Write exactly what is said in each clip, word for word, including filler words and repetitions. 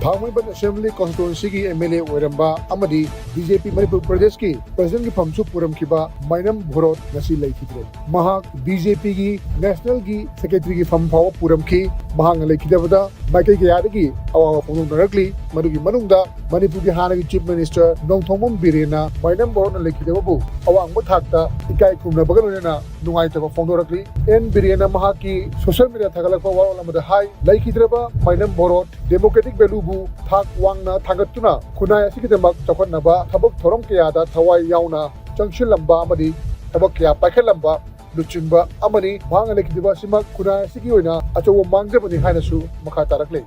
ꯊꯥꯡꯃꯩꯕꯟ assembly ꯀꯣꯟꯁꯇꯤꯇ꯭ꯋꯦꯟꯁꯤꯒꯤ M L A ꯑꯣꯏꯔꯝꯕ ꯑꯃꯗꯤ ꯕꯤ ꯖꯦ ꯄꯤ ꯃꯅꯤꯄꯨꯔ ꯄ꯭ꯔꯗꯦꯁꯀꯤ ꯄ꯭ꯔꯁꯤꯗꯦꯟꯒꯤ ꯐꯝꯁꯨ ꯄꯨꯔꯝꯈꯤꯕ ꯃꯥꯏꯅꯝ ꯚꯣꯔꯣꯠ ꯉꯁꯤ ꯂꯩꯈꯤꯗ꯭ꯔꯦ꯫ ꯃꯍꯥꯛ ꯕꯤ ꯖꯦ ꯄꯤꯒꯤ ꯅꯦꯁꯅꯦꯜꯒꯤ ꯁꯦꯀ꯭ꯔꯦꯇꯔꯤꯒꯤ ꯐꯝ ꯐꯥꯎꯕ ꯄꯨꯔꯝꯈꯤ꯫ ꯃꯍꯥꯛꯅ ꯂꯩꯈꯤꯗꯕꯗ ꯃꯥꯏꯀꯩ ꯀꯌꯥꯗꯒꯤ ꯑꯋꯥꯕ ꯐꯣꯡꯗꯣꯛꯅꯔꯛꯂꯤ꯫ ꯃꯗꯨꯒꯤ ꯃꯅꯨꯡꯗ ꯃꯅꯤꯄꯨꯔꯒꯤ ꯍꯥꯟꯅꯒꯤ ꯆꯤꯐ ꯃꯤꯅꯤꯁꯇꯔ ꯅꯣꯡꯊꯣꯝꯕꯝ ꯕꯤꯔꯦꯟꯅ ꯃꯥꯏꯅꯝ ꯚꯣꯔꯣꯠꯅ ꯂꯩꯈꯤꯗꯕꯕꯨ ꯑꯋꯥꯡꯕ ꯊꯥꯛꯇ ꯏꯀꯥꯏ ꯈꯨꯝꯅꯕꯒ ꯂꯣꯏꯅꯅ ꯅꯨꯡꯉꯥꯏꯇꯕ ꯐꯣꯡꯗꯣꯔꯛꯂꯤ꯫ ꯑꯦꯟ ꯕꯤꯔꯦꯟꯅ ꯃꯍꯥꯛꯀꯤ ꯁꯣꯁꯤꯌꯦꯜ ꯃꯤꯗꯤꯌꯥ ꯊꯥꯒꯠꯂꯛꯄ ꯋꯥꯔꯣꯜ ꯑꯃꯗ ꯍꯥꯏ, ꯂꯩꯈꯤꯗ꯭ꯔꯕ ꯃꯥꯏꯅꯝ ꯚꯣꯔꯣꯠ ꯗꯦꯃꯣꯀ꯭ꯔꯦꯇꯤꯛ ꯚꯦꯂꯨꯕꯨ ꯊꯥꯛ ꯋꯥꯡꯅ ꯊꯥꯡꯒꯠꯇꯨꯅ ꯈꯨꯟꯅꯥꯏ ꯑꯁꯤꯒꯤꯗꯃꯛ ꯆꯥꯎꯈꯠꯅꯕ ꯊꯕꯛ ꯊꯧꯔꯝ ꯀꯌꯥꯗ ꯊꯋꯥꯏ ꯌꯥꯎꯅ ꯆꯪꯁꯤꯜꯂꯝꯕ ꯑꯃꯗꯤ ꯊꯕꯛ ꯀꯌꯥ ꯄꯥꯏꯈꯠꯂꯝꯕ ꯂꯨꯆꯤꯡꯕ ꯑꯃꯅꯤ꯫ ꯃꯍꯥꯛꯅ ꯂꯩꯈꯤꯗꯕ ꯑꯁꯤꯃꯛ ꯈꯨꯟꯅꯥꯏ ꯑꯁꯤꯒꯤ ꯑꯣꯏꯅ ꯑꯆꯧꯕ ꯃꯥꯡꯖꯕꯅꯤ ꯍꯥꯏꯅꯁꯨ ꯃꯈꯥ ꯇꯥꯔꯛꯂꯤ꯫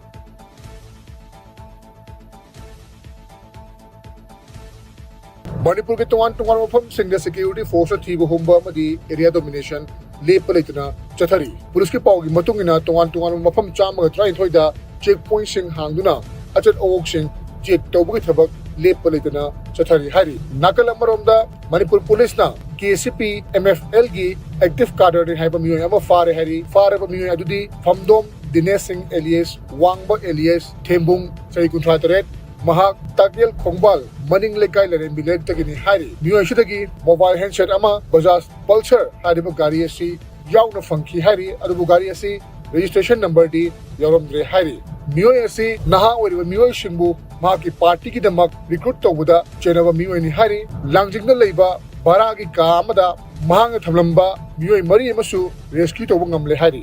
ꯃꯅꯤꯄꯨꯔꯒꯤ ꯇꯣꯉꯥꯟ ꯇꯣꯉꯥꯟꯕ ꯃꯐꯝꯁꯤꯡꯗ ꯁꯦꯀ꯭ꯌꯨꯔꯤꯇꯤ ꯐꯣꯔꯁꯅ ꯊꯤꯕ ꯍꯨꯝꯕ ꯑꯃꯗꯤ ꯑꯦꯔꯤꯌꯥ ꯗꯣꯃꯤꯅꯦꯁꯟ ꯂꯦꯞꯄ ꯂꯩꯇꯅ ꯆꯠꯊꯔꯤ꯫ ꯄꯨꯂꯤꯁꯀꯤ ꯄꯥꯎꯒꯤ ꯃꯇꯨꯡ ꯏꯟꯅ, ꯇꯣꯉꯥꯟ ꯇꯣꯉꯥꯟꯕ ꯃꯐꯝ ꯆꯥꯝꯃꯒ ꯇꯔꯥꯅꯤꯊꯣꯏꯗ ꯆꯦꯛ ꯄꯣꯏꯟꯠꯁꯤꯡ ꯍꯥꯡꯗꯨꯅ ꯑꯆꯠ ꯑꯋꯣꯛꯁꯤꯡ ꯆꯦꯛ ꯇꯧꯕꯒꯤ ꯊꯕꯛ ꯂꯦꯞꯄ ꯂꯩꯇꯅ ꯆꯠꯊꯔꯤ ꯍꯥꯏꯔꯤ꯫ ꯅꯥꯀꯜ ꯑꯃꯔꯣꯝꯗ, ꯃꯅꯤꯄꯨꯔ ꯄꯨꯂꯤꯁꯅ K C P M F ꯑꯦꯜꯒꯤ ꯑꯦꯛꯇꯤꯚ ꯀꯥꯗꯔꯅꯤ ꯍꯥꯏꯕ ꯃꯤꯑꯣꯏ ꯑꯃ ꯐꯥꯔꯦ ꯍꯥꯏꯔꯤ꯫ ꯐꯥꯔꯕ ꯃꯤꯑꯣꯏ ꯑꯗꯨꯗꯤ ꯐꯝꯗꯣꯝ ꯗꯤꯅꯦꯁ ꯁꯤꯡ alias ꯋꯥꯡꯕ alias ꯊꯦꯝꯕꯨꯡ, ꯆꯍꯤ ꯀꯨꯟꯊ꯭ꯔꯥ ꯇꯔꯦꯠ, ꯃꯍꯥꯛ ꯇꯥꯛꯌꯦꯜ ꯈꯣꯡꯕꯥꯜ ꯃꯅꯤꯡ ꯂꯩꯀꯥꯏ ꯂꯥꯏꯔꯦꯝꯕꯤ ꯂꯩꯔꯛꯇꯒꯤꯅꯤ ꯍꯥꯏꯔꯤ꯫ ꯃꯤꯑꯣꯏ ꯑꯁꯤꯗꯒꯤ ꯃꯣꯕꯥꯏꯜ ꯍꯦꯟꯁꯦꯠ ꯑꯃ, ꯕꯖꯥꯖ ꯄꯜꯁꯔ ꯍꯥꯏꯔꯤꯕ ꯒꯥꯔꯤ ꯑꯁꯤ ꯌꯥꯎꯅ ꯐꯪꯈꯤ ꯍꯥꯏꯔꯤ, ꯑꯗꯨꯕꯨ ꯒꯥꯔꯤ ꯑꯁꯤ ꯔꯦꯖꯤꯁꯇ꯭ꯔꯦꯁꯟ ꯅꯝꯕꯔꯗꯤ ꯌꯥꯎꯔꯝꯗ꯭ꯔꯦ ꯍꯥꯏꯔꯤ꯫ ꯃꯤꯑꯣꯏ ꯑꯁꯤ ꯅꯍꯥ ꯑꯣꯏꯔꯤꯕ ꯃꯤꯑꯣꯏꯁꯤꯡꯕꯨ ꯃꯍꯥꯛꯀꯤ ꯄꯥꯔꯇꯤꯒꯤꯗꯃꯛ ꯔꯤꯀ꯭ꯔꯨꯠ ꯇꯧꯕꯗ ꯆꯦꯟꯅꯕ ꯃꯤꯑꯣꯏꯅꯤ ꯍꯥꯏꯔꯤ꯫ ꯂꯥꯡꯖꯤꯡꯗ ꯂꯩꯕ ꯚꯔꯥꯒꯤ ꯀꯥ ꯑꯃꯗ ꯃꯍꯥꯛꯅ ꯊꯝꯂꯝꯕ ꯃꯤꯑꯣꯏ ꯃꯔꯤ ꯑꯃꯁꯨ ꯔꯦꯁꯀ꯭ꯌꯨ ꯇꯧꯕ ꯉꯝꯂꯦ ꯍꯥꯏꯔꯤ꯫